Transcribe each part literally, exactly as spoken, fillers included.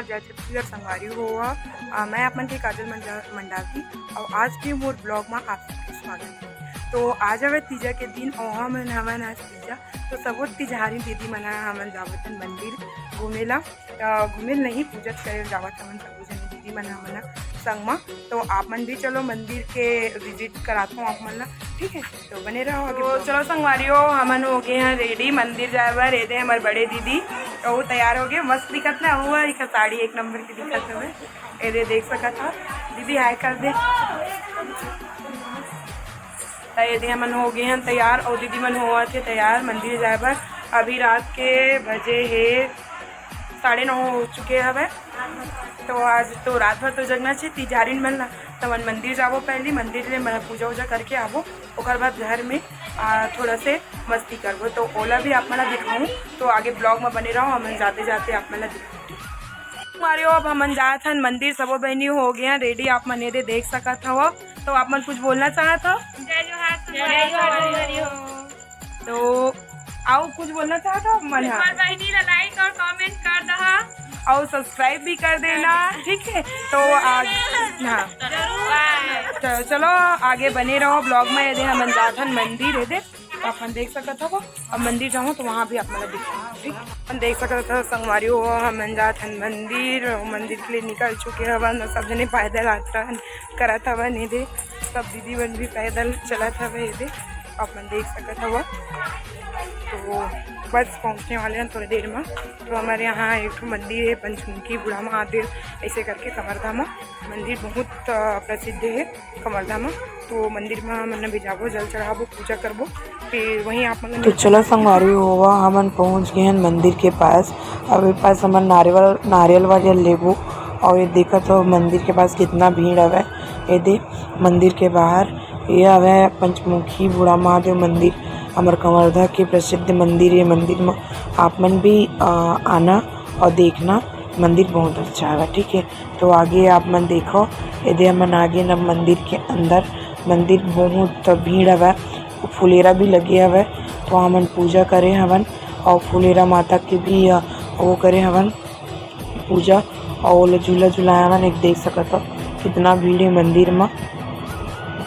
जय छत्तीसगढ़ संगवारी हो। अ, मैं आप मन के काजल मंडा-, मंडावी अउ आज के मोर vlog मा आप सबके स्वागत हे। तो आज हवे तीजा के दिन अउ हमन हवन आज तीजा, तो सबो तिजहारी दीदी मन ह हमन जावत हन मंदिर घूमे ला। अ, घूमे ला नहीं, पूजा करे जावत हवन सबो जने दीदी मन ह हमन ह संग मा। तो आप मन भी चलो मंदिर के visit कराथो आप मन ला, ठीक है? तो बने रहो आगे तो vlog। चलो संगवारी हो, हमन हो गए हैं ready मंदिर जाए बर। ये दे हमर बड़े दीदी, तो वो तैयार हो गए, मस्त दिखत ना हुआ, एक साड़ी एक नंबर की दिखत हवे। ये दे देख सकत हो, दीदी hi कर दे। तो ये दे हमन हो गए हैं तैयार और दीदी मन होवत हे तैयार मंदिर जाए बर। अभी रात के बजे हे साढ़े नौ हो चुके हवे। तो आज तो रात भर तो जगना चाहिए तिजहारिन मन ला। तो हमन मंदिर जाबो, पहली मंदिर ले मैं पूजा वूजा करके आबो, ओकर बाद घर में, आ, थोड़ा से मस्ती करबो। तो ओला भी आप मन ला दिखाऊं, तो आगे vlog में बने रहो, हमन जाते जाते आप मन ला दिखाऊं। मारियो, अब हमन जात हन मंदिर, सबो बहनी हो गए हैं ready, आप मन ये दे देख सकत हव। तो आप मन कुछ बोलना चाहत हो? जय जोहार, जय जोहार। तो आओ, कुछ बोलना चाहत हो मन? हमार बहनी ला like और comment कर दहा। और subscribe भी कर देना, ठीक है? तो आग-, हाँ। जरूर। तो चलो आगे बने रहो vlog में। ये दे हमन जात हन मंदिर, ये दे तो आप मन देख सकत हो, अब मंदिर जाओ तो वहाँ भी आप मन ला दिखाओ, ठीक? अपन देख सकत हो संगवारी हो, हमन जात हन मंदिर, मंदिर के लिए निकल चुके हवन, सब जने पैदल यात्रा करत हवन। ये दे सब दीदी मन भी पैदल चलत हवे, ये दे आप मन देख सकत हव। तो बस पहुँचने वाले हैं थोड़ी देर में। तो हमारे यहाँ एक ठो मंदिर है पंचमुखी बूढ़ा महादेव, ऐसे करके कवर्धा में मंदिर बहुत, अ, प्रसिद्ध है कवर्धा में। तो मंदिर में हमन भी जाबो, जल चढ़ाबो, पूजा करबो, फिर वहीं आप मन तो चलो संगवारी हो, हमन पहुँच गए हैं मंदिर के पास। अब ए पास हमन नारियल, नारियल वारियल लेबो। और ये देखत हो मंदिर के पास कितना भीड़ हवे। ये दे मंदिर के बाहर, ये हवे पंचमुखी बूढ़ा महादेव मंदिर, हमर कवर्धा के प्रसिद्ध मंदिर। ये मंदिर में आप मन भी, अ, आना और देखना, मंदिर बहुत अच्छा हवे, ठीक है। तो आगे आप मन देखो, ये दे हमन आगे न मंदिर के अंदर, मंदिर बहुत भीड़ हवे, फुलेरा भी लगे हवे, तो हमन पूजा करे हवन और फुलेरा माता के भी, अ, वो करे हवन पूजा। और ओला झूला झुलाए हवन, एक देख सकत हो कितना भीड़ है मंदिर में।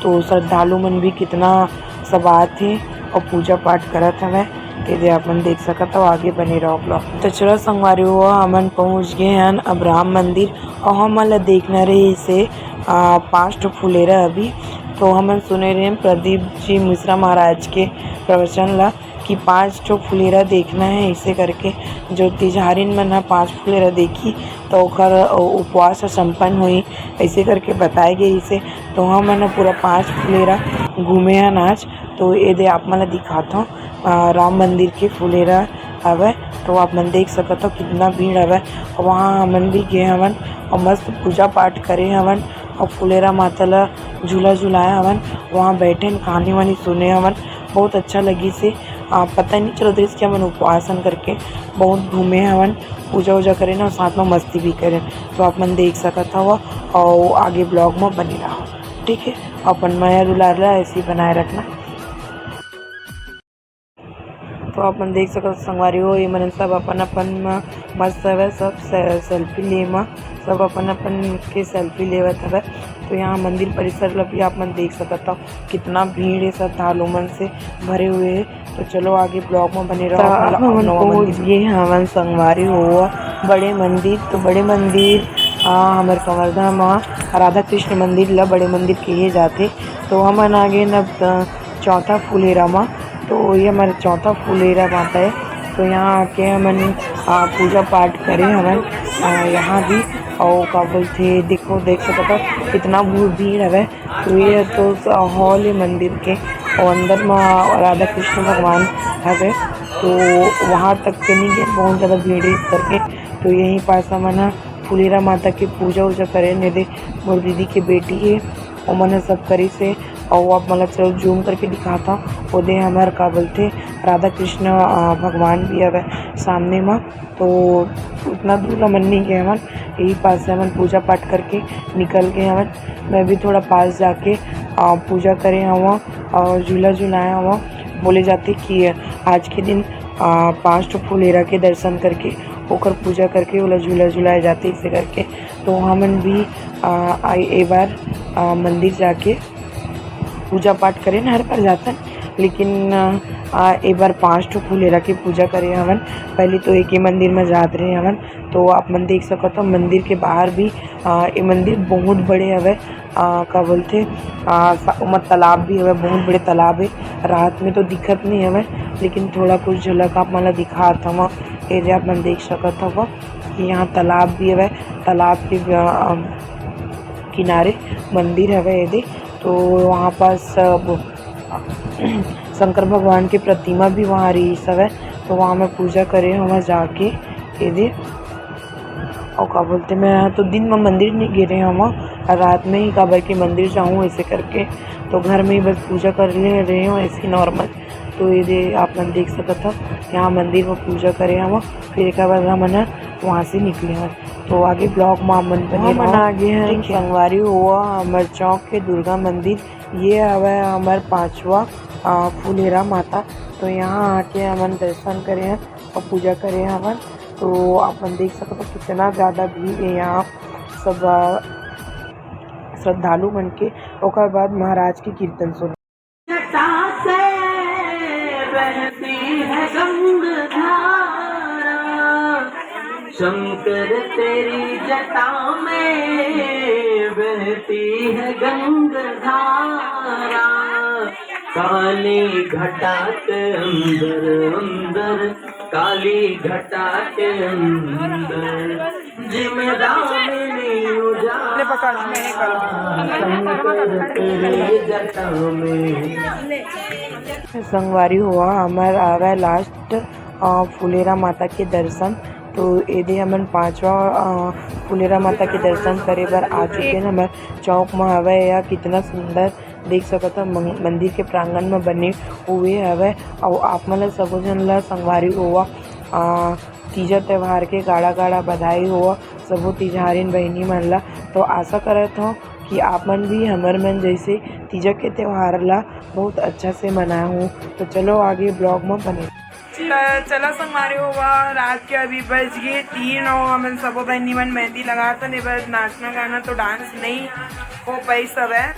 तो श्रद्धालु मन भी कितना सब आत हे और पूजा पाठ करत हवय। ये दे आप मन देख सकत हो, आगे बने रहो vlog में। तो चलो संगवारी हो, हमन पहुँच गए हन अब राम मंदिर और हमन ला देखना रहिसे, आ, पाँच ठो फुलेरा अभी। तो हमन सुने रहे प्रदीप जी मिश्रा महाराज के प्रवचन ला कि पाँच ठो फुलेरा देखना है, ऐसे करके जो तिजहारिन मन ह पाँच फुलेरा देखी तो ओकर उपवास ह संपन्न होई, ऐसे करके बताए गए इसे। तो हमन ह पूरा पाँच फुलेरा घूमे हन आज। तो ये दे आप मन ला दिखात हव, अ, राम मंदिर के फुलेरा हवय। तो आप मन देख सकत हव कितना भीड़ हवय। वहाँ हमन भी गए हवन और मस्त पूजा पाठ करे हवन और फुलेरा माता ला झूला झुलाए हवन। वहाँ बैठे हन, कहानी वानी सुने हवन, बहुत अच्छा लगिस हे। आ, पता नहीं चलत रहिस कि हमन उपवास हन करके, बहुत घूमे हवन, पूजा वूजा करे ना, साथ में मस्ती भी करे। तो आप मन देख सकत हव और आगे vlog में बने रहो, ठीक है। अपन मया दुलार ला ऐसे ही बनाए रखना। तो आप मन देख सकत हो संगवारी हो, ये मन सब अपन अपन म मस्त हवय, सब से-, selfie ले म सब अपन अपन के selfie लेवत हवय। तो यहाँ मंदिर परिसर ला भी आप मन देख सकत हो, कितना भीड़ है, श्रद्धालु मन से भरे हुए है। तो चलो आगे vlog में बने रहो। तो आप मन ला अब हमन नवा पहुँच मंदिर गए हवन संगवारी हो बड़े मंदिर। तो बड़े मंदिर, आ, हमर कवर्धा म राधा कृष्ण मंदिर ला बड़े मंदिर कहे जाथे। तो हमन आगे न, अ, चौथा फुलेरा म। तो ये हमारे चौथा फुलेरा माता है। तो यहाँ आके हमन, आ, पूजा पाठ करे हवन, आ, यहाँ भी। और का बोलथे, देखो, देख सकत हो कितना भू-, भीड़ हवय। तो ये तो स-, hall है मंदिर के, और अंदर म राधा कृष्ण भगवान हवे। तो वहाँ तक के नहीं गए, बहुत ज़्यादा भीड़ है इस करके। तो यहीं पास हमन ह फुलेरा माता के पूजा वूजा करे, ने दे मोर दीदी के बेटी है, ओमन ह सब करिस हे। और वो आप मन ला चलो zoom करके दिखाता, ओदे हमर का बोलथे राधा कृष्ण, अ, भगवान भी हवे सामने म। तो उतना दूर हमन नहीं गए हवन, यही पास से हमन पूजा पाठ करके निकल गए हवन। मैं भी थोड़ा पास जाके, अ, पूजा करे हवा और झूला झुलाए हवा। बोले जाथे कि आज के दिन, अ, पाँच ठो फुलेरा के दर्शन करके ओकर पूजा करके ओला झूला झुलाए जाथे, इसे करके। तो हमन भी, आ, आ, ए बार, आ, मंदिर जाके पूजा पाठ करेन, हर बार जाथन, लेकिन, आ, आ, ए बार पाँच ठो फुलेरा के पूजा करे हवन। पहले तो एक ही मंदिर में जात रहे हवन, तो आप मन देख सकत हो मंदिर के बाहर भी, आ, ये मंदिर बहुत बड़े हवय। आ, का बोलथे, आ, सा-, ओमा तालाब भी हवय, बहुत बड़े तालाब हे। रात में तो दिखत नहीं हवय, लेकिन थोड़ा कुछ झलक आप मन ला दिखात हवं। ये दे आप मन देख सकत हव कि यहाँ तालाब भी हवय, तालाब के, आ, किनारे मंदिर हवय ये दे। तो वहाँ पास, आ, शंकर भगवान के प्रतिमा भी वहाँ रहिस हवय, तो वहाँ मैं पूजा करे हवं जाके ये दे। अउ का बोलथे, मैं तो दिन म मंदिर नइ गे रेहे हवं, अउ रात में ही काबर के मंदिर जाहूँ ऐसे करके, तो घर में ही बस पूजा कर ले रहे हवं ऐसे ही normal। तो ये दे आप मन देख सकत हव, यहाँ मंदिर म पूजा करे हवं, फिर एक बार हमन ह वहाँ से निकले हवन। तो आगे vlog म आप मन बने रहो। आ गे हन, ठीक है। संगवारी हो, हमर चौक के दुर्गा मंदिर, ये हवय हमर पांचवा, अ, फुलेरा माता। तो यहाँ आके हमन दर्शन करे हन और पूजा करे हवन। तो आप मन देख सकत हो कितना ज्यादा भीड़ है यहाँ, सब, अ, श्रद्धालु मन के। ओकर बाद महाराज के कीर्तन सुनो। जटा से बहती है गंग धारा, शंकर तेरी जटा में बहती है गंग धारा। काली घटा के अंदर, अंदर, काली घटा के अंदर, जिमदामिनी उजाला। ले पकड़, मैं ही करूँ। शंकर तेरी जटा में। संगवारी हो, हमर आवे last, अ, फुलेरा माता के दर्शन। तो एदे हमन पांचवा, अ, फुलेरा माता के दर्शन करे बर आ चुके हैं। हमर चौक म हवय या कितना सुंदर देख सकत ह, मन-, मंदिर के प्रांगण म बने हुए हवय। अउ आप मन ल सबो झन ल संगवारी होवा, आ, तीजा त्योहार के गाड़ा गाड़ा बधाई होवा सबो तिजहारिन बहिनी मन ल। तो आशा करत हव कि आप मन भी हमर मन जैसे तीजा के त्योहार ल बहुत अच्छा से मनाए हो। तो चलो आगे vlog म बने। त चला संगवारी होवा, रात के अभी बज गए तीन और हमन सबो बहिनी मन मेहंदी लगात हन। एबर नाचना गाना तो dance नहीं हो पाइस हवय,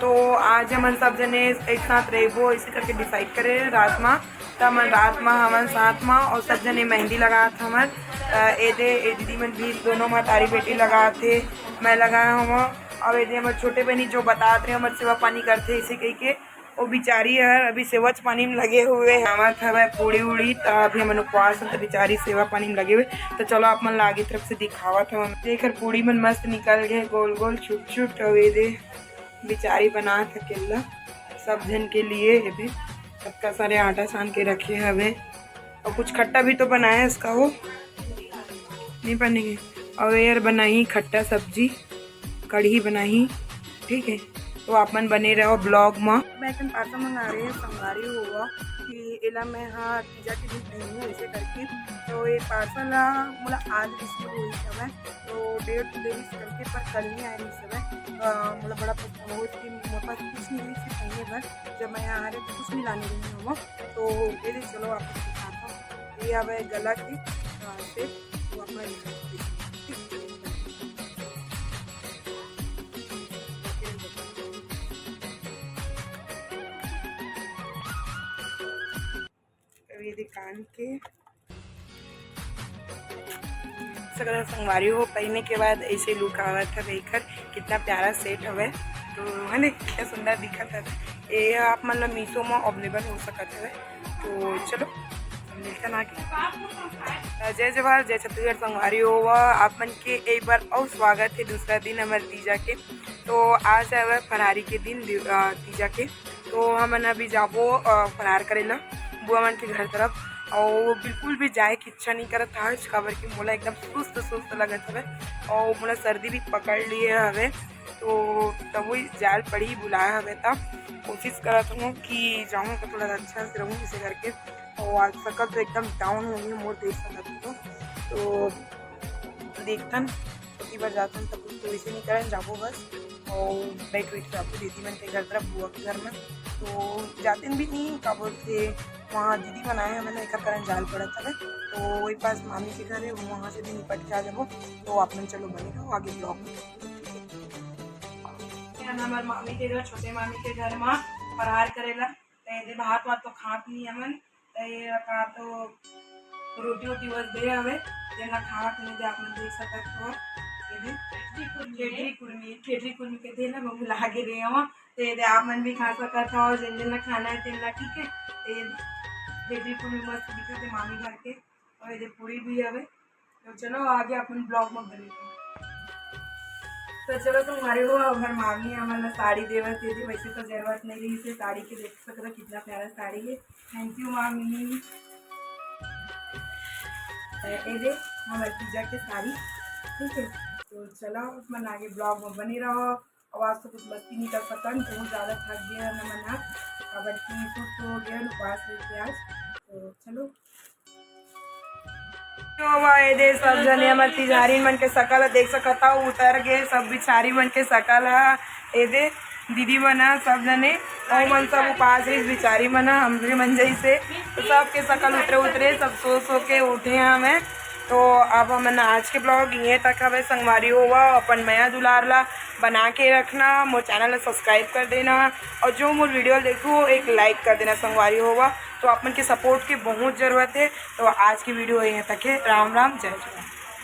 तो आज हमन सब जने एक साथ रहबो, ऐसे करके decide करे रात मा। त हमन रात मा हमन साथ मा और सब जने मेहंदी लगात हमन। अ, एदे, ए दीदी मन भी दोनों महतारी बेटी लगात हे, मैं लगाए हवं। और एदे हमर छोटे बहिनी जो बतात रहे, हमर सेवा पानी करथे, इसे कहिके। ओ बिचारी हर अभी सेवा पानी में लगे हुए हे। आवत हवय पूड़ी उड़ी, त अभी हमन उपवास हन, त बिचारी सेवा पानी में लगे हुए। त चलो, आप मन ला आगे तरफ से दिखावत हवं। देख, पूड़ी मन मस्त निकल गए, गोल गोल, छुट छुट। अउ एदे बिचारी बनात हे केला, सब झन के लिए। एदे अतका सारे आटा सान के रखे हवे। और कुछ खट्टा भी तो बनाया है इसका, वो नहीं बनेगी। और यार, बनाई खट्टा सब्जी, कढ़ी बनाई, ठीक है। तो आप मन बने रहो vlog में। मैं अपन parcel मंगा रहे हैं, संगवारी होवा कि एला मैं हा तीजा के दिन पहनूं ऐसे करके। तो ये parcel ला मोला आज receive हुई समय, तो date दे रही करके, पर कल नहीं आए रही समय। अ, मोला बड़ा पछतावा हो कि मोर पास कुछ नहीं रही से पहने बर। जब मैं यहाँ आ रही तो कुछ नहीं लाने रही हूँ। तो ये दे, चलो आपको दिखाता हूँ। ये अब है गला की, अ, shape, वो अपना अब ये दे कान के। सकल संगवारी हो, पहने के बाद ऐसे look आवत हवे एकर। कितना प्यारा set हवे, तो है ना, कितना सुंदर दिखत हवे। ये आप मन ला Meesho में available हो सकत हवे। तो चलो, मिलता ना आगे। जय जोहार, जय छत्तीसगढ़ संगवारी हो, आप मन के एक बार और स्वागत है दूसरा दिन हमर तीजा के। तो आज हवे फरहारी के दिन, दिव-, अ, तीजा के। तो हमन अभी जाबो, अ, फरहार करे ला बुआ मन के घर तरफ। और बिल्कुल भी जाए के इच्छा नहीं करत आज, काबर कि मोला एकदम सुस्त सुस्त लगत हवे और मोला सर्दी भी पकड़ लिए हवे। तो तबो जाल पड़ी बुलाया हवे, त कोशिश करत हूँ कि जाऊँ तो थोड़ा अच्छा से रहूँ, इसे करके। और आज सकल तो एकदम down हो गई, मोर देख सकत हो। तो देखथन, ओती बर जाथन, तब कुछ तो वैसे नहीं करन, जाबो बस। और बैठ बैठ के आपको दीदी मन के घर तरफ, बुआ के घर में। तो जाते भी नहीं, का बोलते, वहाँ दीदी मन आए हवय ना, एकर कारण जाल पड़त हवय। तो वही पास मामी के घर है, वहाँ से भी निपट के आ जाबो। तो आप मन चलो बने रहो आगे ब्लॉग में। हमर मामी के घर, छोटे मामी के घर मा फरार करेला। ते दे भात वात तो खात नहीं हमन, ते ये का तो रोटी वोटी बस दे हवे, जेन ला खाना खाने दे। आप मन देख सकत हो, ये दे ठेठरी कुर्मी, ठेठरी कुर्मी के दे ना, वो लागे दे हवा। ते दे आप मन भी खा सकत हो, जेन जेन ला खाना है तेन ला, ठीक है। ते ये ठेठरी कुर्मी मस्त दिखत है मामी घर के, और ये दे पूरी भी हवे। तो चलो आगे अपन ब्लॉग में बने रहो। तो चलो संगवारी हो, अब हर मामी हमन ला साड़ी देवत हे, वैसे तो जरूरत नहीं रही से साड़ी के, देख सकते हो कितना प्यारा साड़ी है। थैंक यू मामी। तो ये दे हमारे पूजा के साड़ी, ठीक है। तो चलो अपन आगे ब्लॉग में बने रहो। आवाज तो कुछ मस्ती नहीं कर सकता, बहुत ज्यादा थक गया है ना मना, अब की सुस्त हो गया उपास लेके आज। तो चलो तो वाह, ए दे सब जने हमर तिजहारी मन के सकल ह, देख सकत हव, उतर गे सब बिचारी मन के सकल ह। ए दे दीदी मन ह, सब जने, ओ मन सब उपास रहिस बिचारी मन ह, हमरे मन जैसे। तो सबके सकल उतरे उतरे, सब सो सो के उठे हवय। तो अब हमन आज के ब्लॉग इहें तक हवय। संगवारी होवा, अपन मया दुलार ला बना के रखना, मोर चैनल ला सब्सक्राइब कर देना, और जो मोर वीडियो देखो एक लाइक कर देना संगवारी होवा। तो आप मन के सपोर्ट के बहुत जरूरत है। तो आज की वीडियो यहीं तक है। राम राम, जय जोहार।